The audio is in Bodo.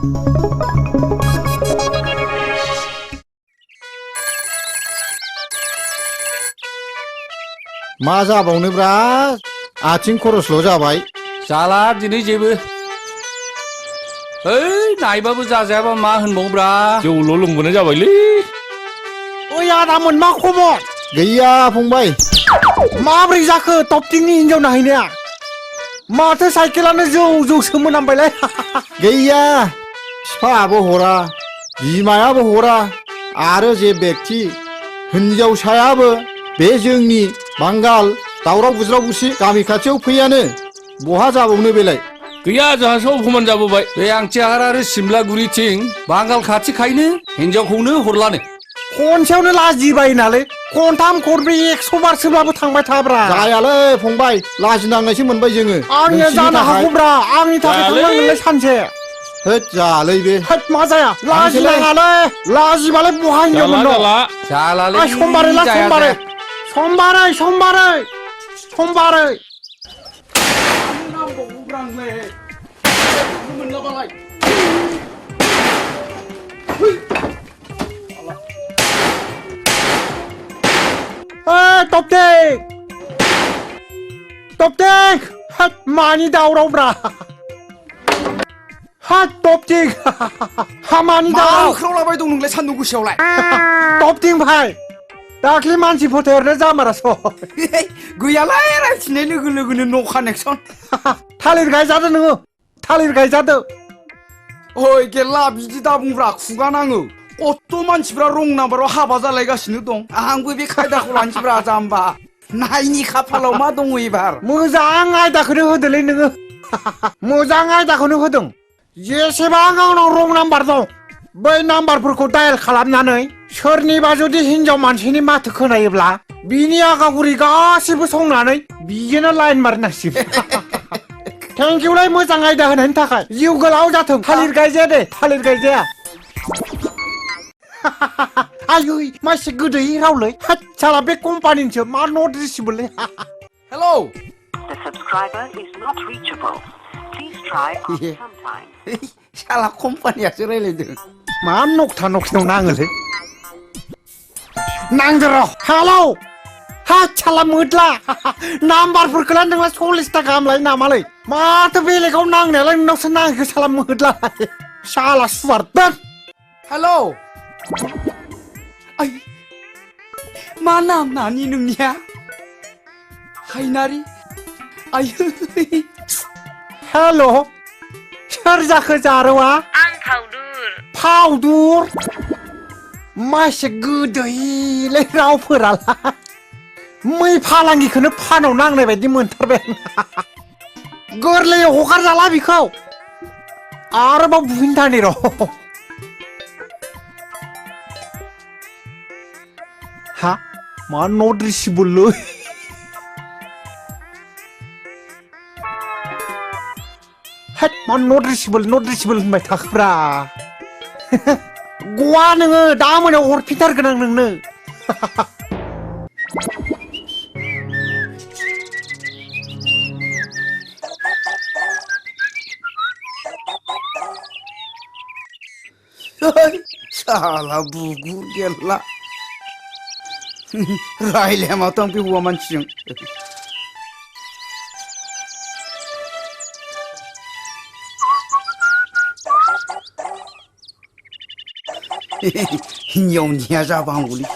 मा जाबावनोब्रा आथिं खरसल' जाबाय जाला दिनै जेबो नायबाबो जाजायाबा मा होनबावब्रा जौल' लोंबोनाय जाबायलै ओइ आदामोन मा खबर गैया फंबाय माब्रै जाखो टपटिंनि हिनजाव नाहैनाया माथो साइकेलानो जौ जौसो मोनामबायलाय गैया बिफायाबो हरा बिमायाबो हरा आरो जे बेक्ति हिनजावसायाबो बे जोंनि बांगाल दावराव बुज्राव बुसि गामि खाथियाव फैयानो बहा जाबावनो बेलाय गैया जोंहा सब समान जाबोबाय बे आंथिहार आरो सिमलागुरिथिं बांगाल खाथिखायनो हिनजावखौनो हरलानो खनसेयावनो लाजिबाय नालाय खनथाम खनब्रै 100 बारसोब्लाबो थांबाय थाब्रा जायालै फंबाय लाजिनांनायसो मोनबाय जोङो आंनिया जानो हागौब्रा आंनि थाखाय थांनांगोनलै सानसे होद जालै बे होद मा जाया लाजिनाङालै लाजिबालाय बहा हिनजाव मोननो जालालै समबारै ला समबारै समबारै समबारै समबारै टपटिं टपटिं होद मानि दावरावब्रा होद टपटिं हामानि दावराव होख्रावलाबाय दं नोंलाय सान्दुं गोसायावलाय टपटिं भाई दाख्लि मानसि फोथायहरनो जामारास गैयालाय रायथिनाय लोगो लोगोनो न' कानेक्सन थालिर गायजादो नोङो थालिर गायजादो ओइ गेल्ला बिदि दा बुंब्रा खुगा नाङो कत' मानसिफ्रा रं नाम्बाराव हाबा जालायगासिनो दं आंबो बे खायदाखौ लानोसैब्रा जाम्बा नायनि खाफालाव मा दङ एबार मोजां आयदाखौनो होदोलै नोङो मोजां आयदाखौनो होदों जेसेबां आंनाव रं नाम्बार दं बै नाम्बारफोरखौ डायेल खालामनानै सोरनिबा जुदि हिनजाव मानसिनि माथो खोनायोब्ला बिनि आगागुरि गासिबो संनानै बिजोंनो लाइन मारिनांसिगोन थेंकिउलाय मोजां आयदा होनायनि थाखाय जिउ गोलाव जाथों थालिर गायजाया दे थालिर गायजाया आयै मासे गोदै रावलै साला बे कम्पानिनिसो मा नट रिसिबोलै hello The subscriber is not reachable. Please try after some time. साला कम्पानियासो रायलायदों मा नकथा नकथिनाव नाङोलै नांदो र' हेलौ हा साला मोदला नाम्बारफोरखौलाय नोंला 40 गाहाम लायो नामालै माथो बेलेगाव नांनायालाय नोंनावसो नाङो साला मोदला साला सुवार दोन हेलौ आय मा नाम नानि नोंनिया हायनारि आयै हेल' सोर जाखो जारौआ आं फावदुर फावदुर मासे गोदैलै रावफोरालाय मै फालांगिखौनो फानाव नांनाय बायदि मोनथारबाय गोरलैयै हगारजाला बिखौ आरोबाव बुफिनथारनि र' हा मा नट रिसिबोलै हेद मा नट रिसिबोल होनबाय थाखोब्रा गवा नोङो दा मोनायाव हरफिनथारगोन आं नोंनो साला बुगु गेल्ला रायलाया माथो आं बे हौवा मानसिजों हिन्जावनिया जाबा हामगौलै